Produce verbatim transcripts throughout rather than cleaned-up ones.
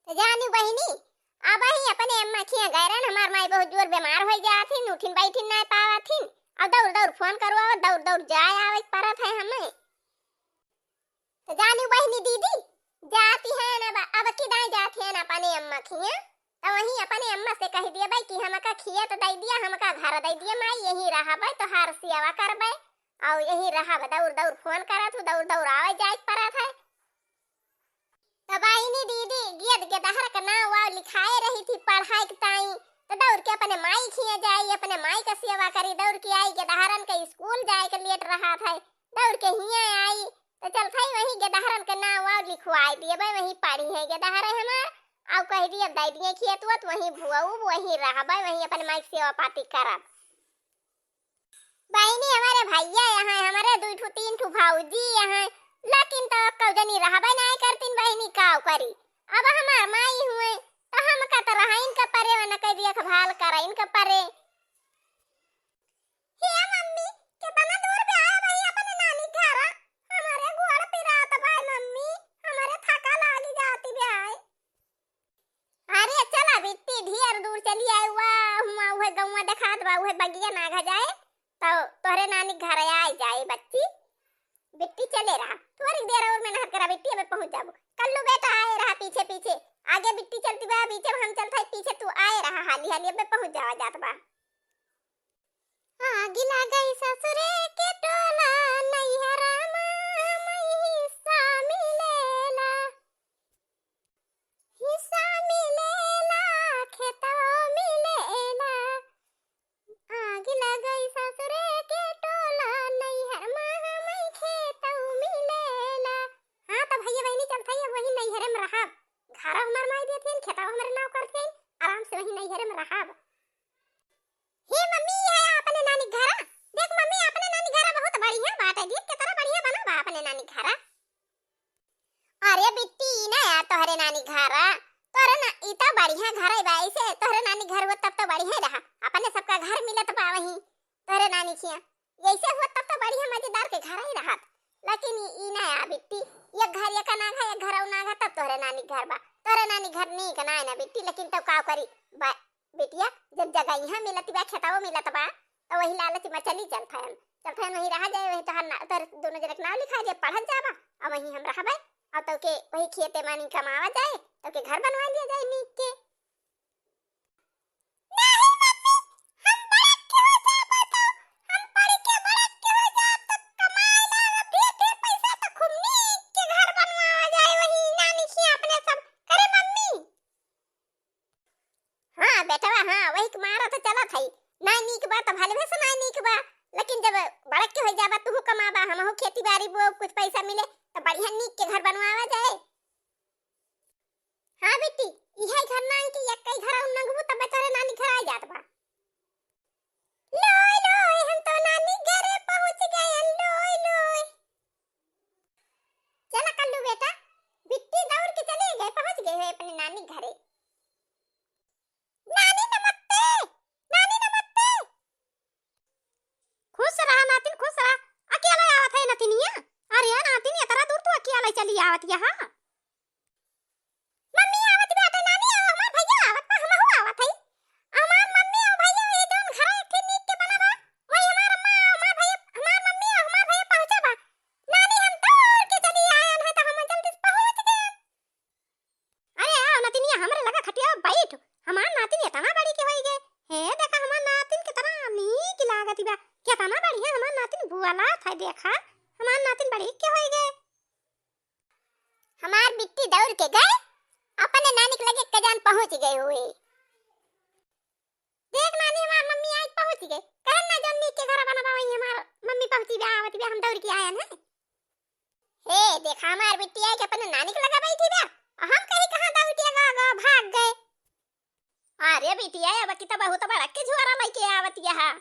तो जानी बहिनी, अब ही अपने अम्मा खिया गए रहन, हमार माई बहुत जोर बीमार होइ जात हिन, उठिन बैठिन नाहीं पावत हिन, और दौड़ दौड़ फोन करवाओ, दौड़ दौड़ जाए आवे के परत है हमें। तो जानी बहिनी दीदी, जाती है ना, अब, अब की दाई जाती है ना अपने अम्मा खिया, तो वहीं अपने अम्मा से कहि दिया भाई कि हमका खिया तो दे दिया, हमका घर दे दिया माई, यहीं रहबे, तोहार सेवा करबे, और यहीं रहब, दौड़ दौड़ फोन करत हूँ, दौड़ दौड़ आवे जाए के परत है। तो बहिनी दीदी, गियत गेदहर के नाव वाव लिखाए रही थी पढ़ाई के ताई, तो दौड़ के अपने माई खिया जाई, अपने माई का सेवा करी, दौड़ के आई, गेदहरन के स्कूल जाए के लेट रहत है, दौड़ के हिया आई, तो चल थाई वहीं गेदहरन के नाव वाव लिखवाए दिए भाई, वहीं पढ़ी है गेदहर है हमार, आउ कह दिए अब दे दिए खिया तू, तो वहीं भुआऊ, वहीं रहबे, वहीं अपने माई के सेवा पाती करब। बहिनी, हमारे भैया यहाँ, हमारे दुई ठो तीन ठो भौजी यहाँ, लेकिन तो कौ जनी रहबे नाहीं करतीन बहिनी, काव करी? अब हमार माई हुए, तो हमका तो रहाइन का परे, वरना कह दिया देखभाल कराइन का परे। हे मम्मी, कितना दूर पे आया भाई अपने नानी घर, हमारे गोड़ पिरात बा मम्मी, हमारे थका लागी जाती बा। अरे चला बिट्टी, ढेर दूर चली आए हुआ, हुआ उहे गौवा देखात बा, उहे बगिया नाघा जाए, तो तोहरे नानी घर आए जाए बच्ची। बिट्टी चले रहा, थोड़ी देर और मेहनत करा बिट्टी, अबे पहुँच जाबो। कल्लू बेटा आए रहा पीछे पीछे, आगे बिट्टी चलती बा, पीछे हम चलत है पीछे, तू आए रहा हाली हाली, अबे पहुँच जावा जात बा। आगी लागई ससुरे के टोला, नैहरा मा मई हिस्सा मिलेला। हिस्सा मिलेला, खेतवा मिलेला। आगी लगई ससुरे के टोला, नैहर मा हमई खेतऊ मिलेला। हाँ, तो भैया बहिनी चलत हई, अब वही नैहरे में रहब। घर हमार माई देथिन, खेतवा हमरे नाव करथिन, आराम से वही नैहरे में रहब। हे मम्मी, ये है अपने नानी के घरा। देख मम्मी, अपने नानी के घरा बहुत बढ़िया बाटे। देख कितना बढ़िया बना बा अपने नानी के घरा। अरे बिट्टी, ई ना यार तोहरे नानी के घरा। तोहरे ना, ई तो बढ़िया घर है बा। ऐसे तोहरे नानी के घर हो तब तो बढ़िया रहा। अपने सबका घर मिलत बा वहीं तोहरे नानी खिया। ऐसे हो तब तो बढ़िया मजेदार के घर ही रहत। लेकिन ई, ई ना यार बिट्टी, एक घर एक नाघा, एक घर और नाघा, तब तोहरे नानी के घर बा। तोहरे नानी के घर नीक ना है ना बिट्टी, लेकिन तब का करी बा, बिटिया, जब जगह यहाँ मिलत बा, खेतवा मिलत बा, तो वही लालच में चली चलत हन। चलत हन वहीं रहा जाए, वहीं तोहर ना, तोहर दोनों जने के नाव लिखा जाए, पढ़त जाबा, और वहीं हम रहबे, और तो के वही खेते मानी कमावा जाए, तो के घर बनवा लिया जाए नीक के। नहीं मम्मी, हम बड़क के हो जाबे तो, हम पढ़ के बड़क के हो जाब तो कमाए ला ढेर ढेर पैसा तो खूब नीक के घर बनवावा जाए, वही नानी खिया अपने सब करे मम्मी। हाँ बेटवा, हाँ, वही के मारा तो चलत हई। ना नीक बा तो भले से ना नीक बा, लेकिन जब बड़क के हो जाबा, तू कमाबा, हमहू खेती बाड़ी बोब, कुछ पैसा मिले, तो बढ़िया नीक के घर बनवावा जाए। हाँ बेटी, इहे घर नांग की एक कई घर और नंगबू, तब तोरे नानी घर आ जात बा। लोय, लोय, हम तो नानी घरे पहुँच गए, लोय, लोय। चला कल्लू बेटा, बिट्टी दौड़ के चले गए, पहुँच गए है अपने नानी घरे। नानी नमस्ते, नानी नमस्ते। खुश रहा नातिन, खुश रहा। अकेला आवत है नतिनिया? अरे नातिन, इतना दूर तू अकेला चली आवत यहाँ? मम्मी आवत बाटे, नानी आओ, हमार भैया आवत बा, हमहू आवत हई। हमार मम्मी और भैया ये जौन घर एक ठे नीक के बना बा, वही हमार अम्मा, हमार भैया, हमार मम्मी और हमार भैया पहुँचा बा। नानी हम दौड़ के चली आयन है तो हम जल्दी से पहुँच गए। अरे आओ नतिनिया, हमरे लगा खटिया बैठ। हमार नातिन इतना बड़ी के होई गए। हे देखा हमार नातिन कितना नीक लागत बा। कितना बढ़िया हमार नातिन बुआला था, देखा हमार नातिन बड़ी के होई गए। हमार बिट्टी दौड़ के गए, अपने नानी के लगे कजान पहुँच गए हुए। देख नानी, हमार मम्मी आज पहुँच गए। कहन ना जौन नीक के घर बनबा वही हमार मम्मी पहुँची बा, आवत बा, हम दौड़ के आयन है। हे देखा हमार बिट्टी आई के अपने नानी के लगा बैठी बा, और हम कहीं कहाँ दौड़ के गा, गा भाग गए। अरे बिटिया, अब की तो बहुत बड़ा के झोरा लेके आवत यहाँ।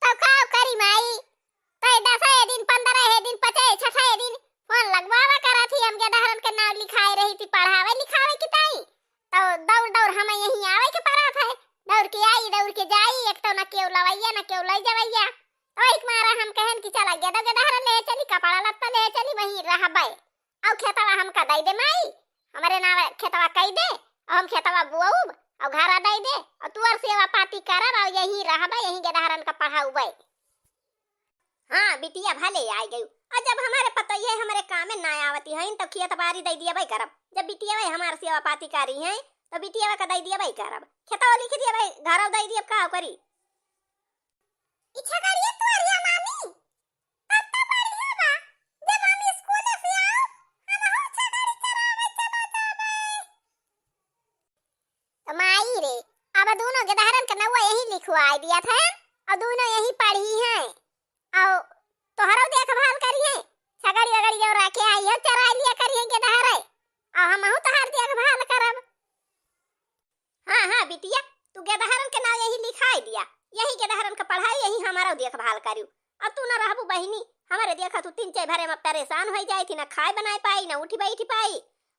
तो का करी माई, तो दस दिन, पन्द्रह दिन, पचे छठे दिन फोन लगवावा करा थी, हमके दहरन के नाव लिखाए रही थी पढ़ावे लिखावे की ताई, तो दौड़ दौड़ हमें यहीं आवे के पड़ा था। दौड़ के आई, दौड़ के जाई, एक तो न केहू लवैया न केहू ले जवैया। तो एक मारा हम कहन कि चला गेदो गेदहर ले चली, कपड़ा लत्ता ले चली, वहीं रहबे। और खेतवा हमका दे दे माई, हमरे नावे खेतवा कइ दे, अउ हम खेतवा बोअउब, अउ घरा दइ दे, अउ तुअर सेवा पाती करब, अउ यहीं रहबे, यहीं गेदहरन का पढ़उबे। हाँ बिटिया, भले आइ गयू। अउर जब हमरे पतोहिया हमरे कामे ना आवती हइन, तउ खेत बारी दइ दियबइ करब। जब बिटियवइ हमार सेवा पाती करिहइँ, तउ बिटियवा का दइ दियबइ करब। खेतवा लिखि दियबइ, घरउ दइ दियब, का करी? ई छगड़िया तोरिया मामी, तब तो बढ़िया बा। जब हम स्कूल से आओ, हमहू छगड़ी चरावे चला जाबे। तो माई रे, अब दूनो गेदहरन के नउवा यहीं लिखवाइ दिया था, अउ दूनो यहीं पढ़िहइँ, अउ तोहरो देखभाल करिहइँ। छगड़ी वगड़ी जो रखे आई है, चराइ लिया करिहइँ गेदहरे, अउ हमहू तोहार देखभाल करब। हाँ, हाँ, बिटिया, तू गेदहरन के नाव यहीं लिखाइ दिया, यहीं गेदहरन के पढ़ाई, यहीं हमरो देखभाल करिउ। अब तू न रहबू बहिनी, हमरे देखा तू तीन चार भरे में परेशान होइ जाई थी, न खाए बनाए पाई, न उठी बैठी पाई,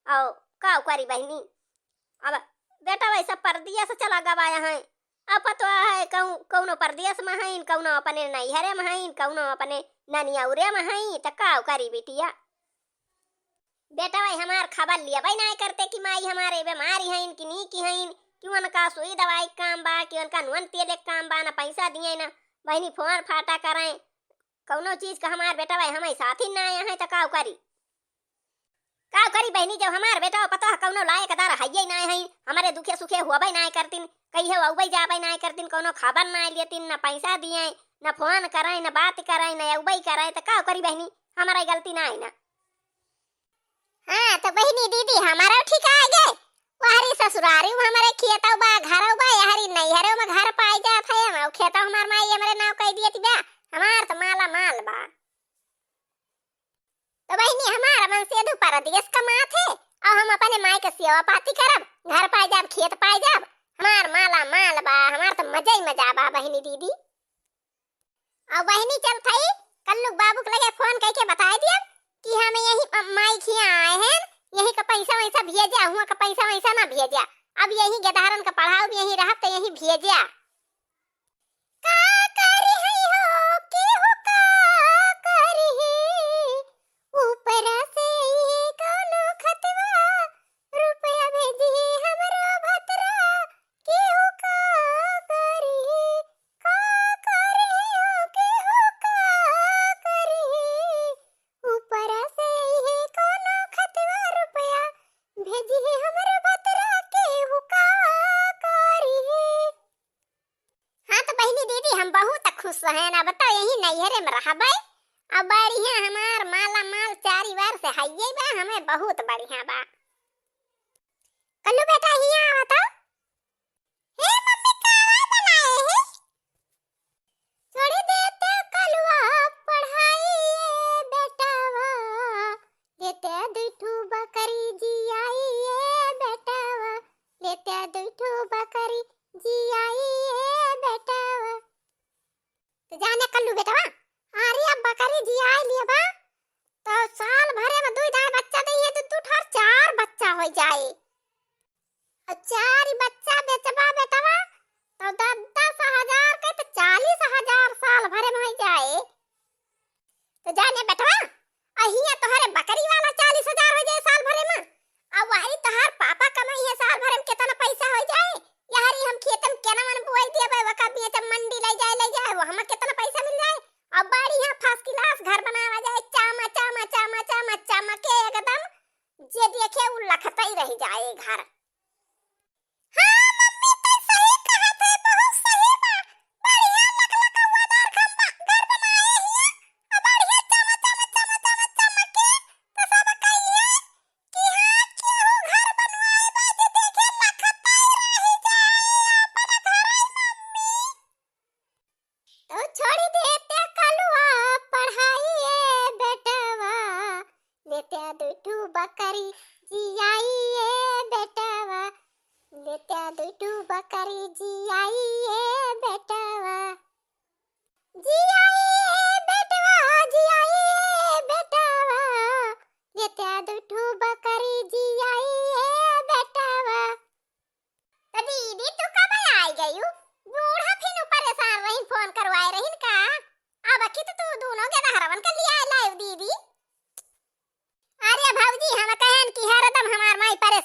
अउ का करी बहिनी? अब बेटा वैसा परदेस चला गवा है, अब पतवा है कहूँ कउनो परदेस में हइन, कउनो अपने नैहरे में हइन, कउनो अपने ननियौरे में हइन, त का करी बिटिया? बेटवइ हमार खबर लियबइ नाहीं करते कि माई हमारे बीमारी हइन कि नीकी हइन, कि उनका सुई दवाई क काम बा, कि उनका नून तेल क काम बा, न पैसा दिए, न बहिनी फोन फाटा करइँ, कउनो चीज क हमार बेटवइ हमइ साथी नाहीं अहइँ, त काउ करी? काउ करी बहिनी, जब हमार बेटवा पतोह कउनो लायकदार हइये नाहीं हइन, हमरे दुखे सुखे होबइ नाहीं करतिन, कहियो अउबइ जाबइ नाहीं करतिन, कउनो खबर नाहीं लेतिन, न पैसा दिए, न फोन करइँ, न बात करइँ, न अउबइ करइँ, त काउ करी बहिनी, हमरइ गलती नाहीं न। हाँ, त बहिनी दीदी, हमरउ ठिकाइ गए। वहरी ससुरारी में हमरे खेतउ बा, घरउ बा, यहरी नैहरउ में घर पाइ जात है, हम खेतउ हमार माई हमरे नाव कइ दियत बा, हमार त माला माल बा। त बहिनी, हमार मन सेधु परदेस कमात है, अउ हम अपने माई क सेवा पाती करब, घर पाइ जाब, खेत पाइ जाब, हमार माला माल बा, हमार त मजइ मजा बा बहिनी दीदी। अउ बहिनी चलत हई, कल्लू क बाबू क लगे फोन कइके बताइ दियब कि हम यहीं अ, माई खियाँ आए हैं, यहीं क पैसा वैसा भेजा, हुआँ क पैसा वैसा न भेजा। अब यहीं गेदहरन क पढ़ाउब, यहीं रहब त यहीं भेजा। का करी हई हो, केहू का करी है, ऊपरा से ये कउनो खतवा, रुपया भेजी हमरो भतरा, केहू का करी, का करी, केहू का करी, ऊपरा से इहे कउनो खतवा रुपया भेजी हमरो भतरा, केहू का करी। हाँ त बहिनी दीदी, हम बहुत खुस हैं, अब त यहीं नैहरे में रहबइ, अब बढ़िया हमार माला माल चारी बार से हइये बा, हमइ बहुत बढ़िया बा। कल्लू बेटा, हियाँ आवा त। हे मम्मी, कावा बनाए है? छोड़ी देते कलुआ पढ़ाई ए बेटावा, लेते दुई ठू बकरी जियाई ए बेटावा, लेते दुई ठू बकरी जियाई ए बेटावा। त जाने कल्लू बेटवा, अरे अब बकरी जियाई लियबा, त साल भरे में दुई दाई बच्चा दइहैं, त दू ठो चार बच्चा होइ जाए। अउ चार बच्चा बेचबा बेटवा, त दस दस हजार के त चालीस हजार साल भरे में होइ जाए। त जाने बेटवा, अहिया तोहरे बकरी वाला चालीस हजार होइ जाए साल भरे में, अउ वही तोहार पापा कमइहैं साल भरे में केतना पैसा होइ जाए। यहरी हम खेत में केना मन बोआई देबे, वका बेच मंडी लइ जाए, लइ जाए, वहमा केतना पैसा मिल जाए। अउ बढ़िया first class घर बनावा जाए, चामा, चामा, चामा, चामा, चमके एकदम, जे देखे उ लखतइ रहि जाए घर। हाँ मम्मी, तै सही कहत है, बहुत सही बा। बढ़िया लकलकौआदार खम्बा घर बनाए हिया, आ बढ़िया चम चम चम चम चमके, त सब कहिए कि हाँ, केहू घर बनवाए बा, जे देखे लखतई रहि जाए अपन घरई मम्मी। तो छोड़ी देते कलुआ पढ़ाई ए बेटवा, लेते दुई ठू बकरी जियाई ए बेटवा, लेते दुई ठू बकरी जियाई ए बेटवा। जियाई ए बेटवा, जियाई ए बेटवा, लेते दुई ठू बकरी जियाई ए बेटवा। त दीदी, तू कब आई गयू? बूढ़ा फिनु परेशान रहिन, फोन करवाए रहिन का? अब की तो तू दूनो गेदहरवन का लियाए लायू दीदी। अरे भौजी, हम कहेन कि हरदम हमार माई परेशान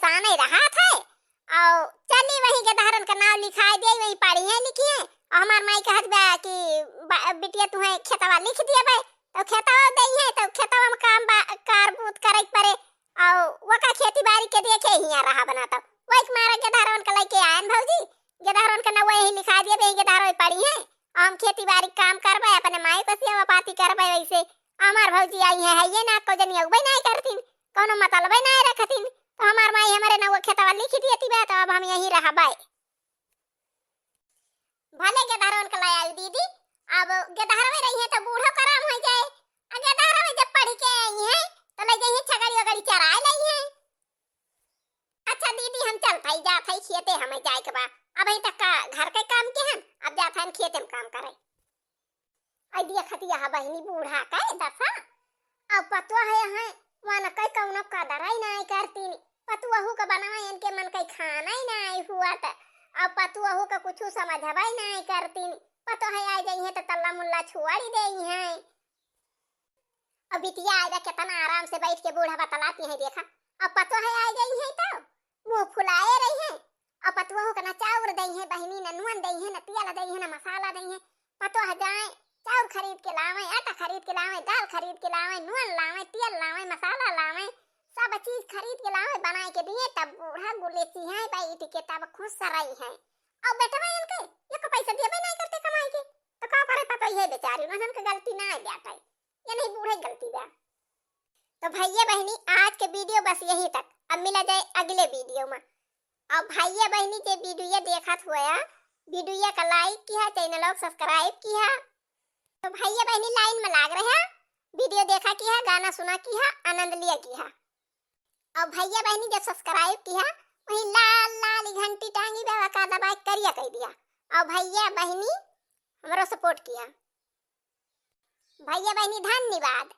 खेती बारी के देखे हियाँ रहा बना तब। वही के मारे गेदहरवन के लइके आयन भौजी, गेदहरवन के नउवा यही लिखा दिए, बे गेदहरवे पड़ी है। हम खेती बारी काम करबे, अपने माई के सेवा पाती करबे, वैसे हमार भौजी आई है, है ये ना को जनी अउबे नाहीं करतीन, कौनो मतलबे नाहीं रखतीन, तो हमार माई हमरे नउवा खेतवा लिख दिए बे, तो अब हम यहीं रहबे। भले गेदहरवन के ले आई दीदी, अब गेदहरवे रही है तो बूढ़ो कराम हो जाए। आ गेदहरवे जब पढ़ के आई है तो ले जाइए छगड़ी वगड़ी चराए लाई है। अच्छा दीदी, हम चलत हई, जात हई खेते, हमें जाए के बा। अब ही तक का घर के काम के हन, अब जात हन खेते में काम करे। आई देखत यह बहिनी बूढ़ा के दशा। अब पतोह है, है, वन के कौनो कदर ही नाहीं करतीन। पतोहू के बनवा इनके मन के खाना ही नाहीं हुआ त। अब पतोहू के कुछ समझबे नाहीं करतीन। पतोह आ जाई है तो तल्ला मुल्ला छोड़ी देई है। अब बिटिया आएगा, कितना आराम से बैठ के बूढ़ा बतलाती है, देखा। अब पतोह आ गई है तो मुँह फुलाए रही है। अब पतोह के ना चाउर दई है बहिनी, ना नून दई है, ना तेल दई है, ना मसाला दई है। पतोह जाए, चाउर खरीद के लावे, आटा खरीद के लावे, दाल खरीद के लावे, नून लावे, तेल लावे, मसाला लावे, सब चीज खरीद के लावे, बनाए के दिए, तब बूढ़ा गुलेसी है बैठ के तब खुश रही है। अब बेटवा इनके एक पैसा देबे नाहीं करते कमाई के, तो का करे पतोह है बेचारी, उन्हन के गलती नाहीं बाटे, ये नहीं बूढ़े गलती बा। तो भैया बहिनी, आज के वीडियो बस यहीं तक, अब मिला जाए अगले वीडियो में। और भैया बहिनी जे वीडियो देखत हुआ, वीडियो का like किया, चैनल को subscribe किया। तो भैया बहिनी लाइन में लाग रहे, वीडियो देखा किया, गाना सुना किया, आनंद लिया किया। और भैया बहिनी जब subscribe किया, वही लाल लाल घंटी टांगी बा, का दबाए करिया कह दिया। और भैया बहिनी हमरो support किया। भैया बहिनी धन्यवाद।